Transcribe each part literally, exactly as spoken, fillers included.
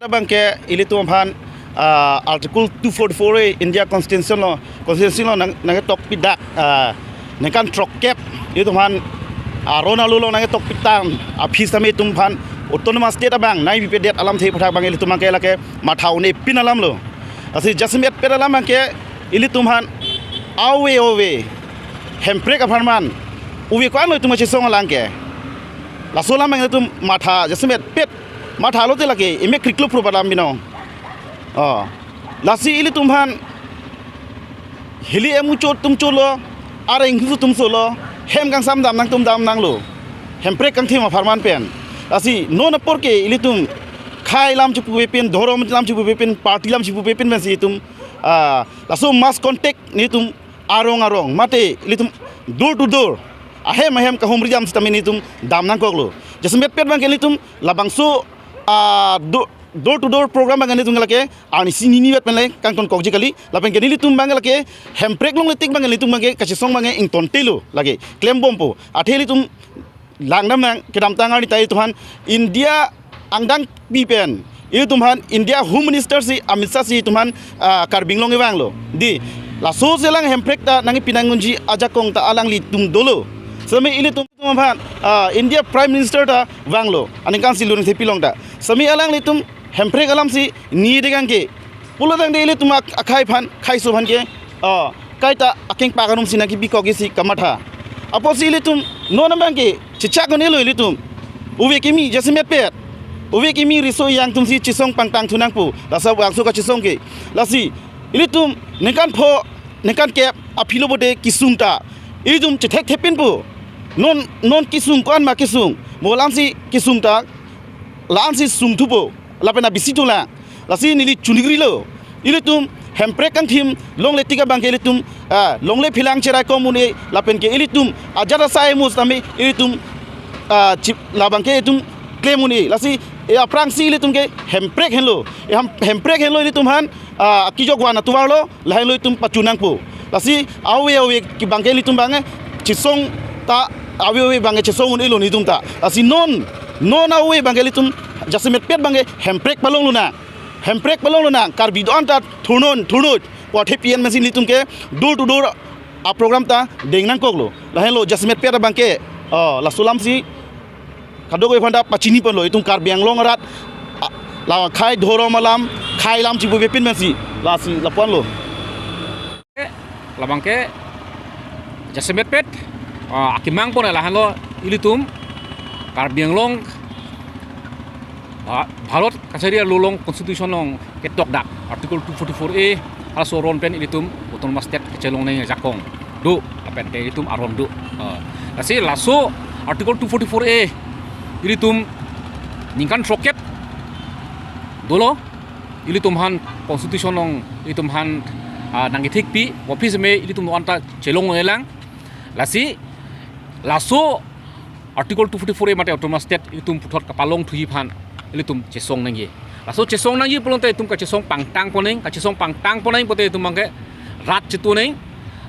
Abangke ilitum aphan, ah, Article two forty-four A India Constitution lo, Constitution lo nang, nangtokpi dak, ah, ningkan throkkep ilitum aphan aron alo lo nangtokpi tang aphi sitame itum aphan Autonomous State abang nangpipedet alamthe aputhak abang ilitum abangke lake matha un-epin alam lo. Lasi jasemetpet alam abangke ilitum aphan ave ave Hemprek apharman ave ko-an lo itum kachesong alang ke. Laso alam abang ilitum matha jasemetpet matha lote lake emek kriklo phro alam binong. Oh. Lasi ilitum aphan hili emuchot tumchot lo, areng husu tumso lo, hem kangsam dam nangtum dam nanglo. Hemprek kangthim apharman pen. Lasi non apor ke ilitum khei lam chipupe pen, dhorom lam chipupe pen, party lam chipupe pen pensi itum, ah, laso mass contact nelitum arong arong mate ilitum door to door, ahem ahem kahumri jam sitame nelitum dam nangkoklo. Jasemetpet abangke ilitum labangso, ah, do door to door program abang nelitum lake arnisi nini vet pen le kangtonkokji kali. Lapen ke nelitum abang lake Hemprek longle tik abang nelitum abangke kachesong abang ingtontelo lake klembompo. Athe ilitum langdam nang kedamtang arni ta ilitum aphan India angdengpi pen ilitum aphan India Home Minister si Amit Shah si itum aphan, ah, Karbi Anglong kevanglo. Dei, laso selang Hemprek ta nangpi nang unji ajakong ta alanglitum dolo. Sitame ilitum aphan, ah, India Prime Minister ta vanglo. Aningkan si Luring Thepi along ta. Sitame alanglitum Hemprek alam si nidekang ke pulo tangte ilitum ak-, akhei aphan, kheiso aphan ke, ah, kaita akeng pakarum si nangkipikok isi kamatha. Apotsi ilitum non abangke chechak un-elo ilitum. Ave kimi jasemetpet. Ave kimi riso ejang atum si chesong pangtang thu nangpo. Laso bangso kachesong ke. Lasi ilitum ningkan pho, ningkan kep aphi lo bote kesung ta ilitum chethekthepinpo. Non, non kesung ko-an ma kesung. Mo la-an si kesung ta la-an si sung thupo. Lapen abisi thulang. Lasi neli chinigrilo. Ilitum Hemprek kangthim longle tik abangke ilitum, ah, longle philang cherai kom un-e lapen ke ilitum ajat asai mus tame ilitum, ah, chip labangke ilitum klem un-e. Lasi e aphrangsi ilitum ke Hemprek henlo. E Hem-, Hemprek henlo ilitum aphan, ah, kijok wan atovar lo, lahenlo itum pachu nangpo. Lasi ave ave ke abangke ilitum abangke chesong ta ave ave abangke chesong un-elo nelitum ta. Lasi non, non ave abangke ilitum jasemetpet abangke Hemprek palonglo nang. Hemprek palonglo nang. Karbi do-an ta thurnon, thurnon. Pu athe P N M C nelitum ke door to door aprogram ta deng nangkoklo. Lahenlo jasemetpet abangke, oh, laso alam si kadokave aphanta pachini ponlo itum Karbi Anglong arat, ah, la khei dhorom alam, khei lam chipupe pin pensi, lasi lapu-an lo. Labangke jasemetpet, ah, akemang pon lahenlo ilitum Karbi Anglong, ah, Bharat kachari along Constitution along ketok dak Article two forty-four A halaso aron pen ilitum Autonomous State kachelong nangji ajakong do lapen ke ilitum aron do. Ah, lasi laso Article two forty-four A ilitum ningkan throkkep dolo, ilitum aphan Constitution along ilitum aphan, ah, nangkethekpi, aphi sitame ilitum do-an ta chelong nanglang. Lasi laso Article two forty-four A mate Autonomous State ilitum puthot kapalong thuji aphan ilitum chesong nangji. Laso chesong nangji pulote itum kachesong pangtang pon nang, kachesong pangtang pon nang pote itum abangke rat chetu nang,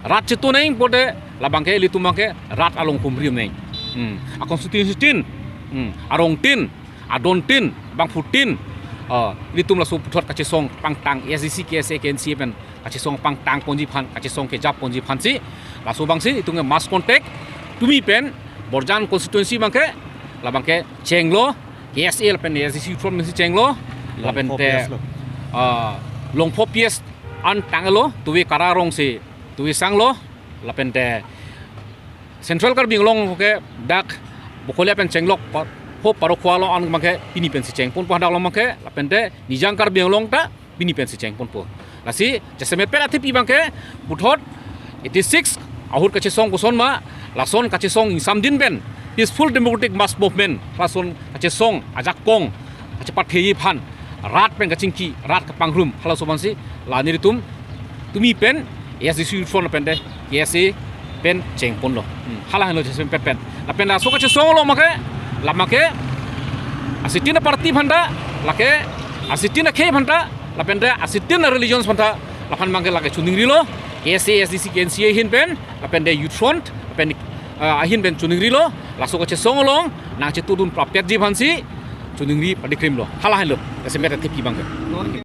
rat chetu nang pote labangke ilitum abangke rat along humri nang. Hmm. A constituency tin, hmm, arong tin, adon tin, bangphu tin, ah, ilitum laso puthot kachesong pangtang A S D C, K S A, K N C A pen kachesong pangtang ponji aphan, kachesong kejap ponji aphansi, laso abangsi itum ke mass contact tumi pen Borjan constituency abangke labangke chenglo, K S A lapen A S D C front pensi chenglo, lapen Longpho te, P S lo. Ah, Longpho P S an tanglo, tuve Kara arong si tuve sanglo, lapen te Central Karbi Anglong ke dak Bokolia pen chenglok pa-, ho Parokhowa along an abangke pini pensi chengponpo hadak along abangke, lapen te Nijang Karbi Anglong ta pini pensi chengponpo. Lasi jasemetpet athepi abangke puthot eighty-six ahut kachesong koson ma, lason kachesong ingsamdin pen peaceful democratic mass movement, lason kachesong ajakong kachepatheji aphan, rat pen kachingki, rat kapangrum, halaso aphansi la nelitum tumi pen A S D C front pen te K S A pen chengponlo. Hmm, hala henlo jasemetpet pen. Lapen laso kachesong along abangke, labangke asitin aparty aphanta, lake asitin akhei aphanta, lapen te asitin areligions aphanta, laphan abangke lake choningrilo, K S A, A S D C, K N C A ahin pen, lapen te Youth Front, lapen, ah, ahin pen choningrilo, laso kachesong along nangchetudun prapetji aphansi, choningri padi krim lo. Hala helo. Ese met thepi abang ke. Non ke